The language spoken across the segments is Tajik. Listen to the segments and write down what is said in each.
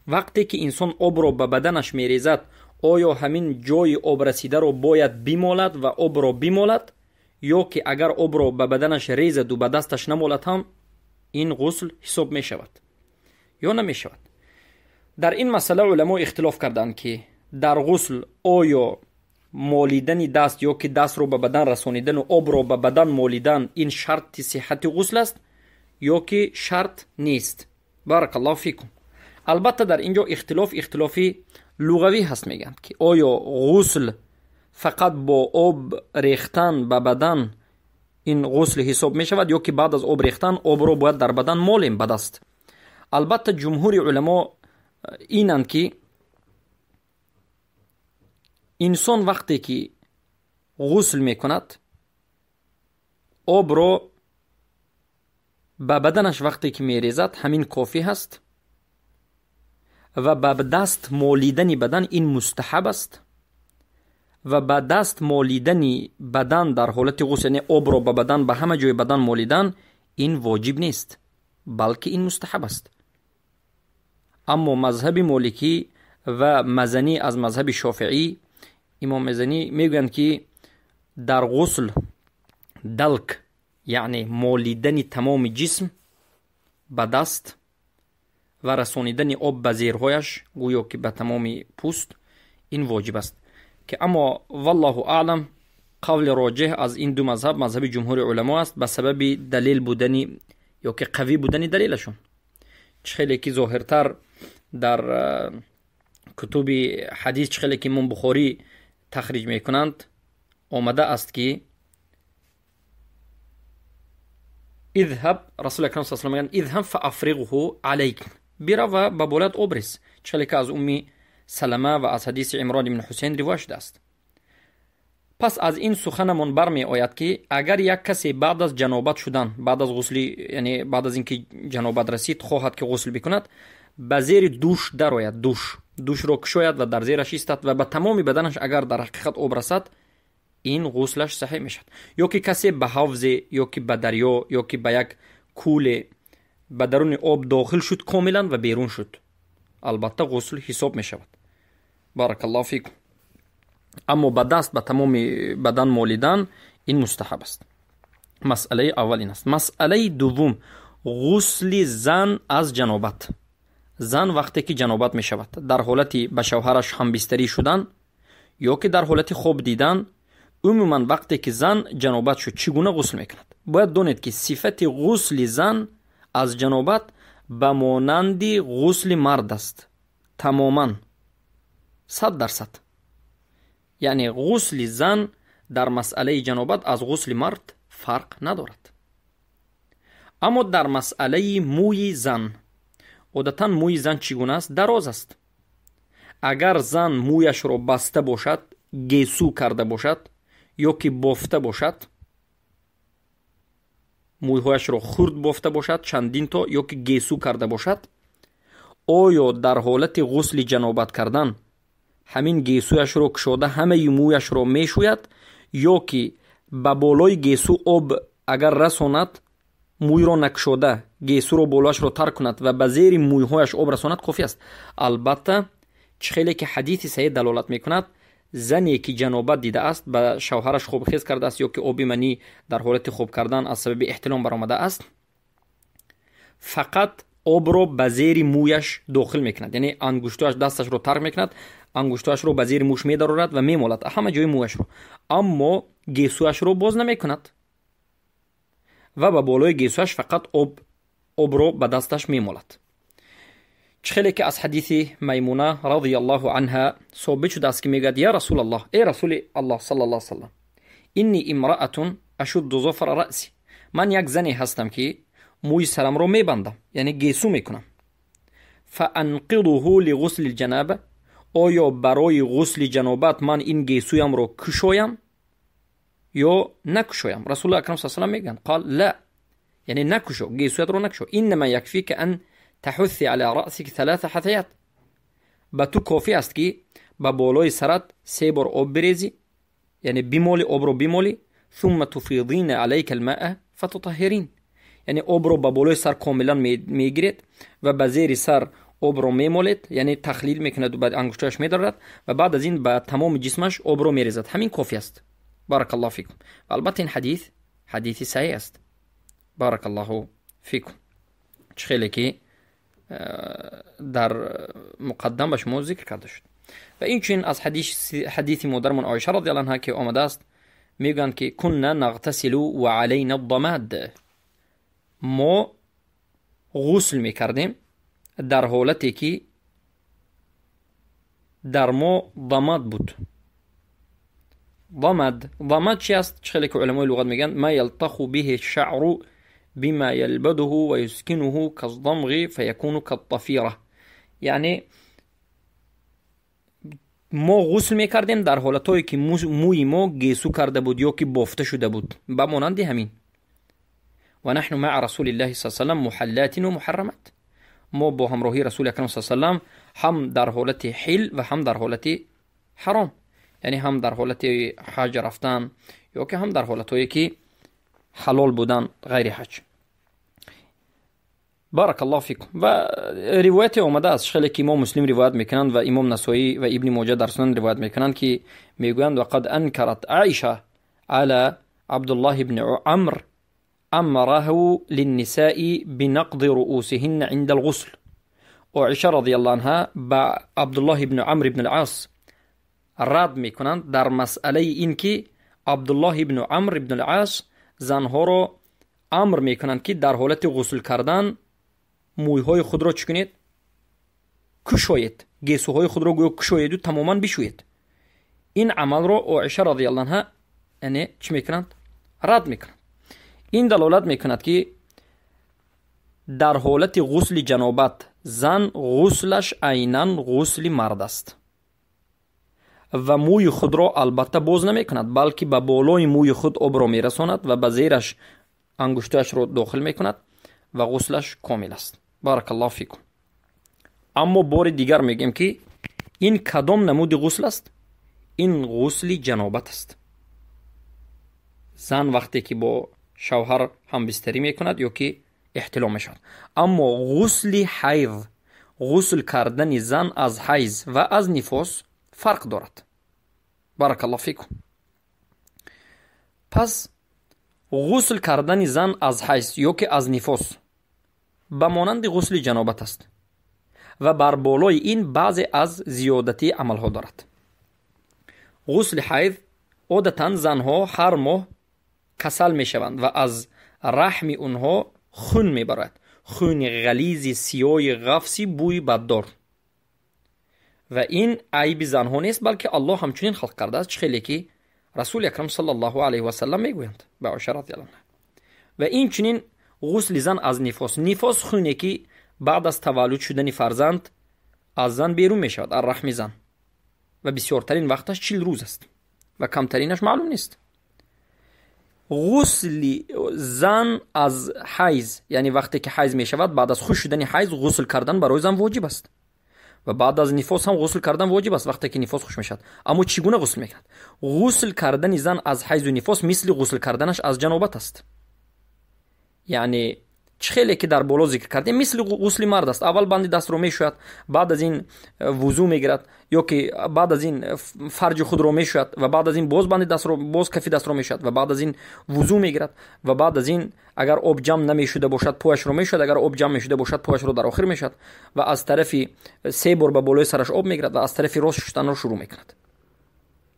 Вақте ки инсон обро ба баданаш мерезад, оё ҳамин ҷои об расидаро бояд бимолад ва обро бимолад, ё ки агар обро ба баданаш резаду ба дасташ намолад ҳам ин ғусл ҳисоб мешавад ё намешавад? Дар ин масъала уламо ихтилоф карданд, ки дар ғусл оё молидани даст ё ки дастро ба бадан расонидану обро ба бадан молидан ин шарти сиҳҳати ғусл аст ё ки шарт нест. Баракаллоҳу фикум. Албатта дар ин ҷо ихтилоф ихтилофи луғавӣ ҳаст. Мегӯянд, ки оё ғусл фақат бо об рехтан ба бадан ин ғусл ҳисоб мешавад ё ки баъд аз об рехтан обро бояд дар бадан молем ба даст. Албатта ҷумҳури уламо инанд, ки инсон вақте ки ғусл мекунад, обро ба баданаш вақте ки мерезад, ҳамин кофӣ ҳаст ва ба даст молидани бадан ин мустаҳаб аст ва ба даст молидани бадан дар ҳолати ғусл, яъне обро ба бадан, ба ҳама ҷои бадан молидан ин воҷиб нест, балки ин мустаҳаб аст. Аммо мазҳаби моликӣ ва мазанӣ аз мазҳаби шофиӣ, имом мазанӣ мегӯянд, ки дар ғусл далк, яъне молидани тамоми ҷисм ба даст ва расонидани об ба зерҳояш, гӯё ки ба тамоми пӯст, ин воҷиб аст. Ки аммо валлоҳу аълам, қавли роҷеҳ аз ин ду мазҳаб мазҳаби ҷумҳури уламо аст, ба сабаби далел будани ё ки қавӣ будани далелашон. Чӣ хеле ки зоҳиртар дар кутуби ҳадис, чӣ хеле ки имом Бухорӣ тахриҷ мекунанд, омада аст, ки идҳаб, расули акрам саллаллоҳу алайҳи васаллам мегӯянд: идҳаб фаафриғҳу алайк, бирав ва ба болоят об рез. Чӣ хеле ки аз умми Салама ва аз ҳадиси Имрон ибни Ҳусейн ривоят шудааст. Пас аз ин суханамон бармеояд, ки агар як касе баъд аз ҷанобат шудан, баъд аз ғусли, яъне баъд аз ин ки ҷанобат расид, хоҳад ки ғусл бикунад, ба зери душ дарояд, душро кушояд ва дар зераш истад ва ба тамоми баданаш агар дар ҳақиқат об расад, ин ғуслаш саҳеҳ мешавад. Ё ки касе ба ҳавзе, ё ки ба дарё, ё ки ба як кӯле ба даруни об дохил шуд комилан ва берун шуд, албатта ғусл ҳисоб мешавад. Баракаллоҳу фикум. Аммо ба даст ба тамоми бадан молидан ин мустаҳаб аст. Масъалаи аввал ин аст. Масъалаи дуввум, ғусли зан аз ҷанобат. Зан вақте ки ҷанобат мешавад, дар ҳолати ба шавҳараш ҳамбистарӣ шудан ё ки дар ҳолати хоб дидан, умуман вақте ки зан ҷанобат шуд, чӣ гуна ғусл мекунад? Бояд донед, ки сифати ғусли зан аз ҷанобат ба монанди ғусли мард аст, тамоман 100%. Яъне ғусли зан дар масъалаи ҷанобат аз ғусли мард фарқ надорад. Аммо дар масъалаи мӯи зан, одатан мӯи зан чӣ гуна аст? Дароз аст. Агар зан мӯяшро баста бошад, гесӯ карда бошад ё ки бофта бошад, мӯйҳояшро хурд бофта бошад чандин то, ё ки гесӯ карда бошад, оё дар ҳолати ғусли ҷанобат кардан ҳамин гесӯяшро кушода ҳамаи мӯяшро мешӯяд, ё ки ба болои гесӯ об агар расонад, мӯйро накушода гесӯро болояшро тар кунад ва ба зери мӯйҳояш об расонад, кофӣ аст? Албатта, чӣ хеле ки ҳадиси саҳеҳ далолат мекунад, зане ки ҷанобат дидааст, ба шавҳараш хобхез кардааст ё ки оби манӣ дар ҳолати хоб кардан аз сабаби эҳтилом баромадааст, фақат обро ба зери мӯяш дохил мекунад, яъне ангуштояш дасташро тарк мекунад, ангуштояшро ба зери мӯш медарорад ва мемолад ҳама ҷои мӯяшро, аммо гесӯяшро боз намекунад ва ба болои гесӯяш фақат обро ба дасташ мемолад. Чӣ хеле ки аз ҳадиси Маймуна радияллоҳу анҳа собит шудааст, ки мегӯяд: я расулаллоҳ, эй расули аллоҳ саллаллоҳу алайҳи васаллам, инни имраатун ашудду зуфра раъси, ман як зане ҳастам, ки мӯи сарамро мебандам, яъне гесӯ мекунам. Фаанқидуҳу лиғусли лҷанаба, оё барои ғусли ҷанобат ман ин гесӯямро кушоям ё накушоям? Расулуллоҳ акрам саллаллоҳу алайҳи васаллам мегӯянд: қол ла, яъне накушо, гесӯятро накушо. Иннама якфика ан таҳусси ала раъсика саласа ҳасаят, ба ту кофӣ аст, ки ба болои сарат се бор об бирезӣ, яъне бимоли, обро бимоли, сумма туфидина алайка алмаа фатутаҳҳирин, яъне обро ба болои сар комилан мегиред ва ба зери сар обро мемолед, яъне тахлил мекунад, ба ангуштояш медорад ва баъд аз ин ба тамоми ҷисмаш обро мерезад. Ҳамин кофӣ аст. Баракаллоҳу фикум. Ва албатта ин ҳадис ҳадиси саҳеҳ аст. Баракаллоҳу фикум. Чӣ хеле ки дар муқаддам ба шумо зикр карда шуд. Ва инчунин аз ҳадиси модармон Оиша радиаллоҳу анҳа ки омадааст, мегӯянд ки кунна нағтасилу ва алайна дамад. Мо ғусл мекардем дар ҳолате ки дар мо дамад буд. Дамад, дамад чи аст? Чӣ хеле ки уламои луғат мегӯянд, ма ялтаху биҳи шаъру бима ялбадуҳу ва юскинуҳу каздамғи фаякуну каттафира. Яъне мо ғусл мекардем дар ҳолатҳое ки мӯи мо гесу карда буд ё ки бофта шуда буд, ба монанди ҳамин. Ва наҳну маа расулиллаҳи саллаллоҳу алайҳи васаллам муҳаллатин ва муҳаррамат. Мо бо ҳамроҳии расули акрам саллаллоҳу алайҳи васаллам ҳам дар ҳолати ҳил ва ҳам дар ҳолати ҳаром, яъне ҳам дар ҳолати ҳаҷ рафтан ё ки ҳам дар ҳолатҳое ки ҳалол будан ғайри ҳаҷ. Баракаллоҳу фикум. Ва ривояте омадааст, хеле ки имом Муслим ривоят мекунанд ва имом Насоӣ ва Ибни Моҷа дар сунан ривоят мекунанд, ки мегӯянд вақад анкарат Аиша ала Абдуллоҳ ибни Амр амраҳу линнисаи бинақди руусиҳинна инда алғусл. Оиша радиаллоҳу анҳа ба Абдуллоҳ ибни Амр ибни ал-Ас рад мекунанд дар масъалаи ин ки Абдуллоҳ ибни Амр ибни ал-Ас занҳоро амр мекунанд ки дар ҳолати ғусл кардан мӯйҳои худро чӣ кунед? Кушоед, гесуҳои худро гӯё кушоеду тамоман бишӯед. Ин амалро Оиша радиаллоҳу анҳа яъне чӣ мекунанд? Рад мекунанд. Ин далолат мекунад ки дар ҳолати ғусли ҷанобат зан ғуслаш айнан ғусли мард аст ва мӯи худро албатта боз намекунад, балки ба болои мӯи худ обро мерасонад ва ба зераш ангуштояшро дохил мекунад ва ғуслаш комил аст. Баракаллоҳу фикум. Аммо бори дигар мегӯем ки ин кадом намуди ғусл аст? Ин ғусли ҷанобат аст. Зан вақте ки бо шавҳар ҳамбистарӣ мекунад ё ки эҳтилом мешавад. Аммо ғусли ҳайз, ғусл кардани зан аз ҳайз ва аз нифос фарқ дорад. Баракаллоҳу фикум. Пас ғусл кардани зан аз ҳайз ё ки аз нифос ба монанди ғусли ҷанобат аст ва бар болои ин баъзе аз зиёдатии амалҳо дорад. Ғусли ҳайз одатан занҳо ҳар моҳ касал мешаванд ва аз раҳми онҳо хун мебарад, хуни ғализи сиёҳи ғафси бӯи баддор. Ва ин айби занҳо нест, балки Аллоҳ ҳамчунин халқ кардааст, чӣ хеле ки расули акрам саллаллоҳу алайҳи васаллам мегӯянд ба Оиша радиаллоҳу анҳа. Ва инчунин ғусли зан аз нифос. Нифос хуне ки баъд аз таваллуд шудани фарзанд аз зан берун мешавад, аз раҳми зан, ва бисёртарин вақташ 40 рӯз аст ва камтаринаш маълум нест. Ғусли зан аз ҳайз, яъне вақте ки ҳайз мешавад, баъд аз хуш шудани ҳайз ғусл кардан барои зан воҷиб аст ва баъд аз нифос ҳам ғусл кардан воҷиб аст вақте ки нифос хуш мешавад. Аммо чӣ гуна ғусл мекунад? Ғусл кардани зан аз ҳайзу нифос мисли ғусл карданаш аз ҷанобат аст. Яъне чӣ хеле ки дар боло зикр кардем, мисли ғусли мард аст. Аввал банди дастро мешӯяд, баъд аз ин вузӯ мегирад ё ки баъд аз ин фарҷи худро мешӯяд ва баъд аз ин боз банди дастро, боз кафи дастро мешӯяд ва баъд аз ин вузӯ мегирад ва баъд аз ин агар об ҷамъ намешуда бошад пояшро мешӯяд, агар об ҷамъ мешуда бошад пояшро дар охир мешӯяд ва аз тарафи се бор ба болои сараш об мегирад ва аз тарафи рост шустанро шурӯъ мекунад.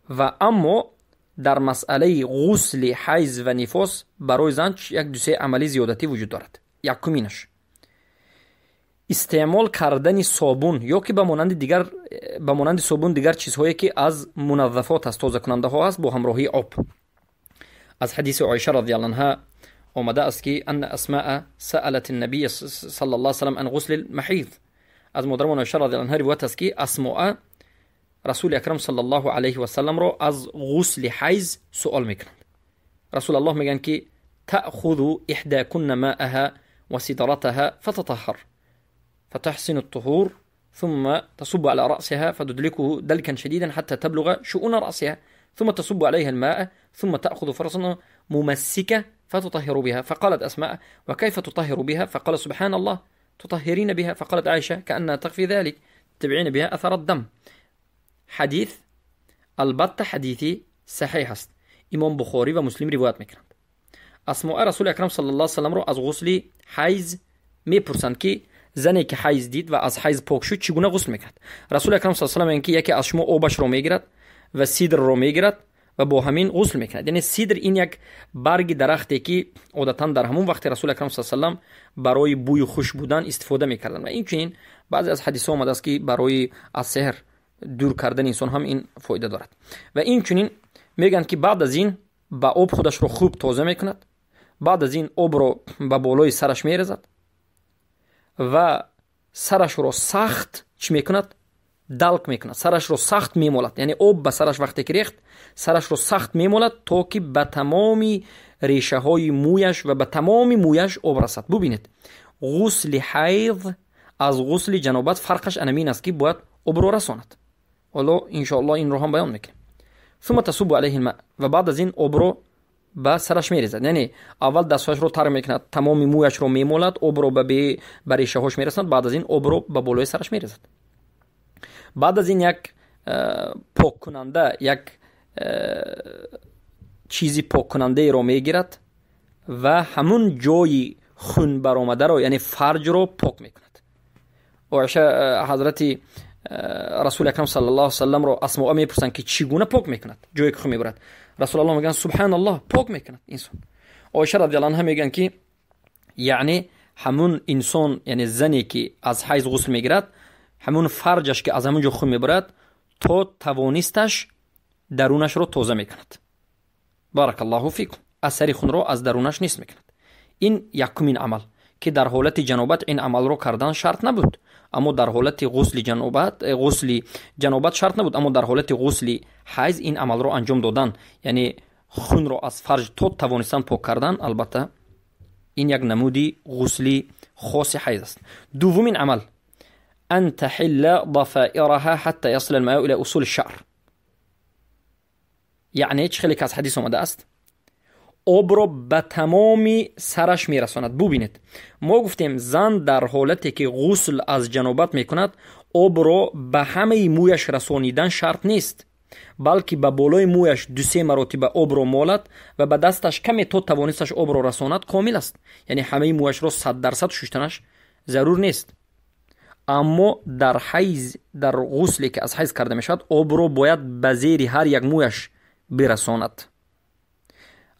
Ва аммо дар масъалаи ғусли ҳайз ва нифос барои зан як ду се амали зиёдатӣ вуҷуд дорад. Якуминаш истеъмол кардани собун ё ки ба монанди собун дигар чизҳое ки аз муназзафот аст, тозакунандаҳо аст, бо ҳамроҳии об. Аз ҳадиси Оиша радиаллоҳу анҳа омада аст ки анна Асмаа саалат ан-набия саллаллоҳу алайҳи васаллам ан ғусли л-маҳид. Аз модарамон Оиша радиаллоҳу анҳа ривоят аст ки Асмоа расули акрам саллаллоҳу алайҳи васалламро аз ғусли ҳайз суол мекунанд. Расулаллоҳ мегӯянд ки таъхузу иҳдакунна маъаҳа وسدرتها فتطهر فتحسن الطهور ثم تصب على رأسها فتدلكه دلكا شديدا حتى تبلغ شؤون رأسها ثم تصب عليها الماء ثم تأخذ فرصا ممسكة فتطهر بها. فقالت أسماء وكيف تطهر بها؟ فقال سبحان الله تطهرين بها؟ فقالت عائشة كأنها تخفي ذلك، تبعين بها أثر الدم. حدیث البته حدیثی صحیح است. امام بخاری و مسلم روایت میکنند. اسماء رسول اکرم صلی الله علیه و سلم را از غسل حیض میپرسند که زنی که حیض دید و از حیض پاک شد چگونه غسل میکرد. رسول اکرم صلی الله علیه و سلم که یکی از شما آبش رو میگیرد و سیدر رو میگیرد و با همین غسل میکند. یعنی سیدر این یک برگ درختی که عادتا در همون وقت رسول اکرم صلی الله علیه و سلم برای بوی خوش بودن استفاده میکردن و اینچنین بعضی از حدیث ها آمده است که برای از سحر دور کردن انسان هم این فایده دارد. و اینچنین میگن که بعد از این با آب خودش رو خوب تازه میکند، بعد از این آب رو به بالای سرش میرزد و سرش رو سخت چی میکند؟ دلک میکند، سرش رو سخت میمولد. یعنی آب به سرش وقتی که ریخت سرش رو سخت میمولد تا که به تمامی ریشه های مویش و به تمامی مویش آب رسد. ببینید غسل حیض از غسل جنابت فرقش انمین است که باید آب رو رساند. حالا انشاءالله این رو هم بیان میکنیم. ثم تصب علیه الماء، و بعد از این آب رو به سرش میریزد. یعنی اول دستش رو تر میکند، تمام مویش رو میمولد، آب رو به ریشه هاش میرساند، بعد از این آب رو به بالای سرش میریزد. بعد از این یک پاک کننده، یک چیزی پاک کننده رو میگیرد و همون جای خون برآمده رو، یعنی فرج رو پاک میکند. عایشه حضرت رسول اکرم صلی الله علیه و سلم رو اسماء میپرسند که چگونه پاک میکند جایی که خون میبرد. رسول الله میگن سبحان الله، پاک میکند انسان. عایشه رضی الله عنها میگن که یعنی همون انسان، یعنی زنی که از حیض غسل میگیرد، همون فرجش که از همون جا خون میبرد تا توانستش درونش رو تازه میکند. بارک الله فیکم، اثر خون رو از درونش نیست میکند. این یکمین عمل که در حالت جنابت این عمل رو کردن شرط نبود، اما در حالت غسل جنابت شرط نبود، اما در حالت غسل حیض این عمل رو انجام دادن، یعنی خون رو از فرج تا توانستن پاک کردن، البته این یک نمودی غسل خاص حیض است. دومین عمل أن تحل ضفائرها حتى يصل الماء إلى أصول الشعر. یعنی چه خیلی که از حدیث آمده است آب رو به تمامی سرش میرساند. ببینید ما گفتیم زن در حالتی که غسل از جنابت میکند آب رو به همه مویش رسانیدن شرط نیست، بلکه به بالای مویش دو سه مراتب آب رو مالد و به دستش کمی تا توانستش آب رو رساند کامل است. یعنی همه مویش رو 100% شستنش ضرور نیست. اما در حیض، در غسلی که از حیض کرده میشود، آب رو باید به زیر هر یک مویش برساند.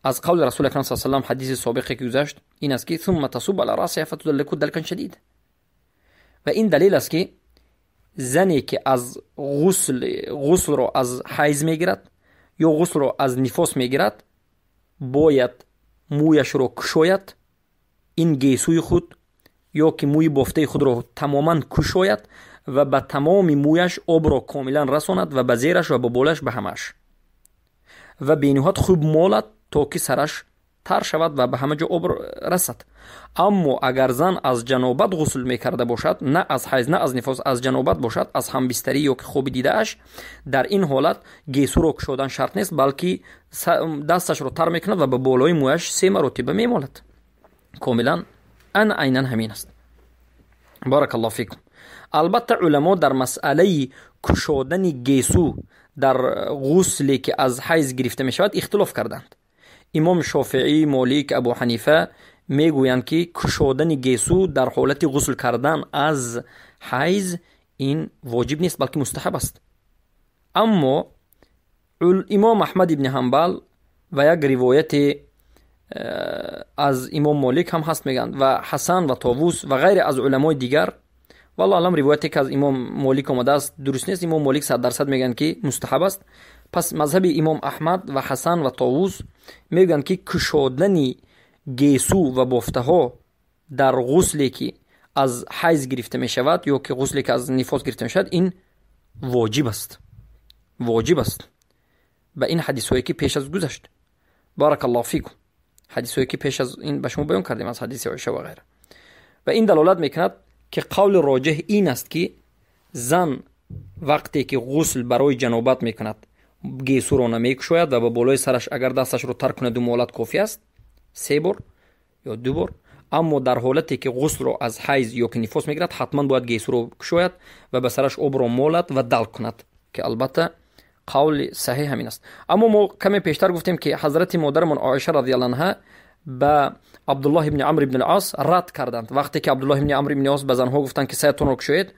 از قول رسول اکرم صلی الله علیه و سلم حدیث سابقی که گذشت این است که ثم تصب علی رأسها فتدلک دلکا شدید. و این دلیل است که زنی که از غسل رو از حیض میگیرد یا غسل رو از نفاس میگیرد باید مویش رو کشاید، این گیسوی خود یا که موی بافته خود رو تماما کشاید و به تمام مویش آب رو کاملا رساند و به زیرش و به بالش به همش و بینهایت خوب مالد تا که سرش تر شود و به همه جا آب رسد. اما اگر زن از جنابت غسل میکرده باشد، نه از حیض نه از نفاس، از جنابت باشد، از همبستری یا که خوب دیده اش، در این حالت گیسو رو کشادن شرط نیست، بلکه دستش رو تر میکند و به بالای مویش 3 مرتبه میمالد. کاملا ان عینا همین است. بارک الله فیکم. البته علما در مسئله کشادن گیسو در غسلی که از حیض گرفته می شود اختلاف کردند. امام شافعی، مالک، ابو حنیفه میگویند که کشادن گیسو در حالت غسل کردن از حیض این واجب نیست، بلکه مستحب است. اما امام احمد ابن حنبل و یک روایت از امام مالک هم هست میگن و حسن و طاووس و غیر از علمای دیگر، والله اعلم روایتی که از امام مالک آمده است درست نیست. امام مالک 100% میگن که مستحب است. پس مذهب امام احمد و حسن و طاووس میگن که کشادن گیسو و بافته ها در غسلی که از حیض گرفته می شود یا که غسلی که از نفاس گرفته می شود این واجب است. واجب است به این حدیث هایی که پیش از گذشت. بارک الله فیکم. حدیث هایی که پیش از این به شما بیان کردیم از حدیث عایشه و غیره. و این دلالت میکند که قول راجح این است که زن وقتی که غسل برای جنابت میکند گیسو رو نمیکشاید و به بالای سرش اگر دستش رو تر کند و مالد کافی است، 3 بار یا 2 بار. Аммо дар ҳолате ки ғуслро аз ҳайз ё ки нифос мегирад, ҳатман бояд гесуро кушояд ва ба сараш обро молад ва далк кунад, ки албатта қавли саҳеҳ ҳамин аст. Аммо мо каме пештар гуфтем, ки ҳазрати модарамон Оиша радиаллоҳу анҳа ба Абдуллоҳ ибни Амр ибни Ос рад карданд. Вақте ки Абдуллоҳ ибни Амр ибни Ос ба занҳо гуфтанд, ки саятонро кушоед,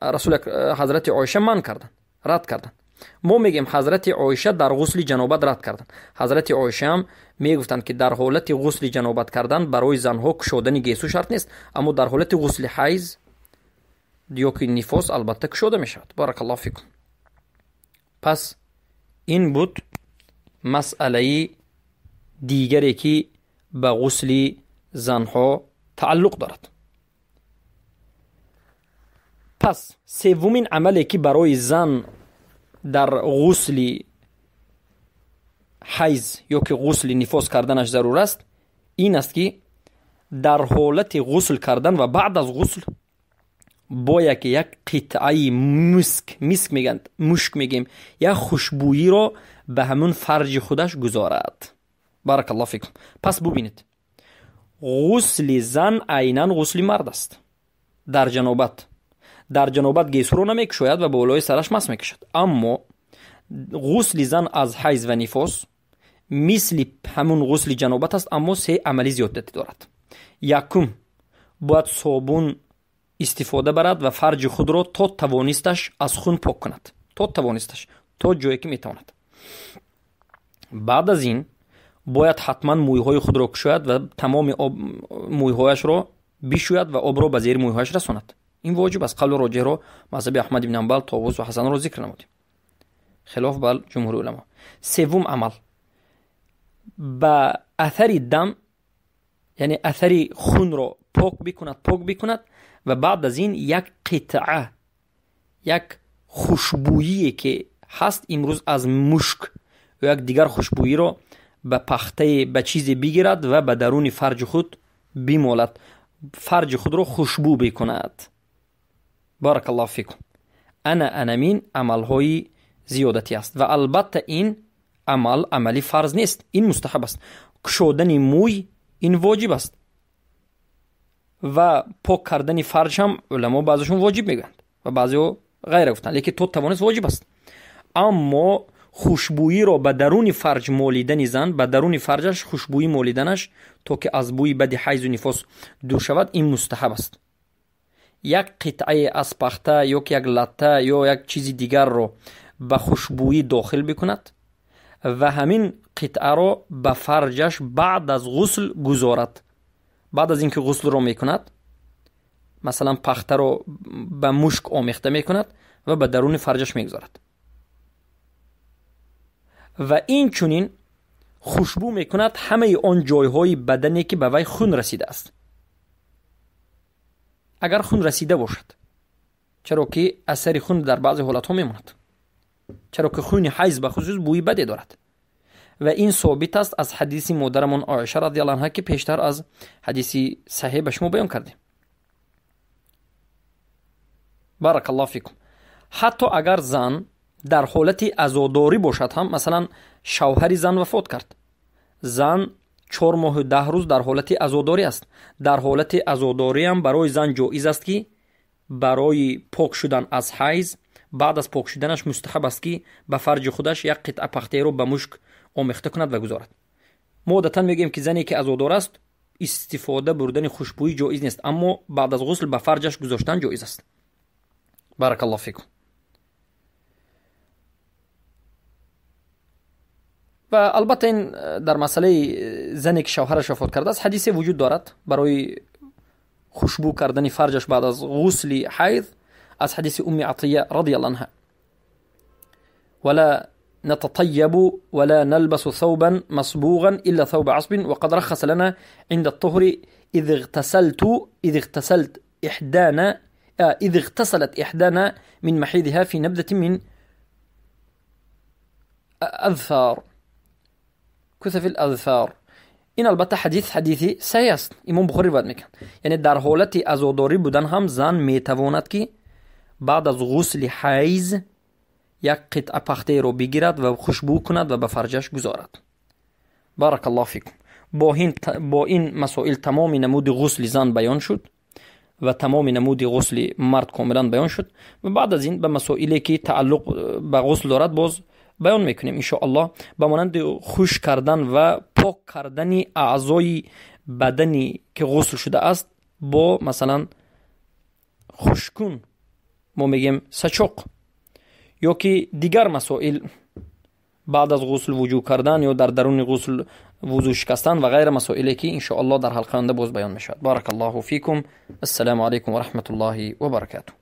расул ҳазрати Оиша манъ карданд, рад карданд. Мо мегӯем, ҳазрати Оиша дар ғусли ҷанобат рад карданд. Ҳазрати Оиша ҳам мегуфтанд, ки дар ҳолати ғусли ҷанобат кардан барои занҳо кушодани гесу шарт нест, аммо дар ҳолати ғусли ҳайз ё ки нифос албатта кушода мешавад. Баракаллоҳу фикум. Пас ин буд масъалаи дигаре, ки ба ғусли занҳо тааллуқ дорад. Пас севумин амале, ки барои зан дар ғусли ҳайз ё ки ғусли нифос карданаш зарур аст, ин аст, ки дар ҳолати ғусл кардан ва баъд аз ғусл бояд ки як қитъаи миск, миск мегӯянд, мушк мегӯем, як хушбӯиро ба ҳамун фарҷи худаш гузорад. Баракаллоҳу фикум. Пас бубинед, ғусли зан айнан ғусли мард аст. Дар ҷанобат, дар ҷанобат гесуро намекушояд ва болои сараш мас мекашад, аммо ғусли зан аз ҳайз ва нифос мисли ҳамун ғусли ҷанобат аст, аммо се амали зиёдатӣ дорад. Якум, бояд собун истифода барад ва фарҷи худро то тавонисташ аз хун пок кунад, то тавонисташ, то ҷое ки метавонад. Баъд аз ин бояд ҳатман мӯйҳои худро кушояд ва тамоми мӯйҳояшро бишӯяд ва обро ба зери мӯйҳояш расонад. Ин воҷиб аст. Қавли роҷеҳро мазҳаби Аҳмад ибн Ҳанбал, Товус ва Ҳасанро зикр намудем, хилоф бар ҷумҳури уламо. Севум амал, ба аthари дам, яъне аthари хунро пок бикунад, пок бикунад ва баъд аз ин як қитъа, як хушбӯие ки ҳаст имрӯз аз мушк ё як дигар хушбӯиро ба пахтае, ба чизе бигирад ва ба даруни фарҷи худ бимолад, фарҷи худро хушбӯ бикунад. Баракаллоҳу фикум. Ана анамин амалҳои зиёдатӣ аст ва албатта ин амал амали фарз нест, ин мустаҳаб аст. Кушодани мӯй ин воҷиб аст ва пок кардани фарҷ ҳам уламо баъзешон воҷиб мегӯянд ва баъзеҳо ғайра гуфтанд, лекин то тавонист воҷиб аст. Аммо хушбӯиро ба даруни фарҷ молидани зан, ба даруни фарҷаш хушбӯӣ молиданаш, то ки аз бӯи бади ҳайзу нифос дур шавад, ин мустаҳаб аст. Як қитъае аз пахта ё ки як латта ё як чизи дигарро ба хушбӯӣ дохил бикунад ва ҳамин қитъаро ба фарҷаш баъд аз ғусл гузорад. Баъд аз ин ки ғуслро мекунад, масалан пахтаро ба мушк омехта мекунад ва ба даруни фарҷаш мегузорад ва инчунин хушбӯ мекунад ҳамаи он ҷойҳои бадане, ки ба вай хун расидааст, агар хун расида бошад, чаро ки асари хун дар баъзе ҳолатҳо мемонад, чаро ки хуни ҳайз ба хусус бӯи баде дорад. Ва ин собит аст аз ҳадиси модарамон Оиша радиаллоҳу анҳа, ки пештар аз ҳадиси саҳеҳ ба шумо баён кардем. Баракаллоҳу фикум. Ҳатто агар зан дар ҳолати азодорӣ бошад ҳам, масалан шавҳари зан вафот кард, зан 4 моҳу 10 рӯз дар ҳолати азодорӣ аст. Дар ҳолати азодориам барои зан ҷоиз аст, ки барои пок шудан аз ҳайз баъд аз пок шуданаш мустаҳаб аст, ки ба фарҷи худаш як қитъа пахтаеро ба мушк омехта кунад ва гузорад. Мо одатан мегӯем, ки зане ки азодор аст, истифода бурдани хушбӯӣ ҷоиз нест, аммо баъд аз ғусл ба фарҷаш гузоштан ҷоиз аст. Баракаллоҳу фикум. Ва албатта ин дар масъалаи зане ки шавҳараш вафот кардааст ҳадисе вуҷуд дорад барои хушбӯ кардани фарҷаш баъд аз ғусли ҳайз, аз ҳадиси Умми Атия радиаллоҳу анҳа: ولا نتطيب ولا نلبس ثوبا مصبوغا إلا ثوب عصب، وقد رخص لنا عند الطهر إذ اغتسلت إحدانا من محيضها في نبذة من أذفار، كثف الأذفار. ин албатта ҳадис ҳадиси саҳеҳ аст, Имом Бухорӣ ривоят мекунад. Яъне дар ҳолати азодорӣ будан ҳам зан метавонад, ки баъд аз ғусли ҳайз як қитъа пахтаеро бигирад ва хушбӯ кунад ва ба фарҷаш гузорад. Баракаллоҳу фикум. Бо ин масоил тамоми намуди ғусли зан баён шуд ва тамоми намуди ғусли мард комилан баён шуд ва баъд аз ин ба масоиле ки тааллуқ ба ғусл дорад боз баён мекунем иншоаллоҳ, ба монанди хушк кардан ва пок кардани аъзои бадани ки ғусл шудааст бо масалан хушкун, мо мегем сачоқ, ё ки дигар масоил баъд аз ғусл вуҷӯ кардан ё дар даруни ғусл вузӯ шикастан ва ғайра масоиле ки иншоаллоҳ дар ҳалқаи оянда боз баён мешавад. Баракаллоҳу фикум. Ассалому алайкум ва раҳматуллоҳи ва баракатуҳ.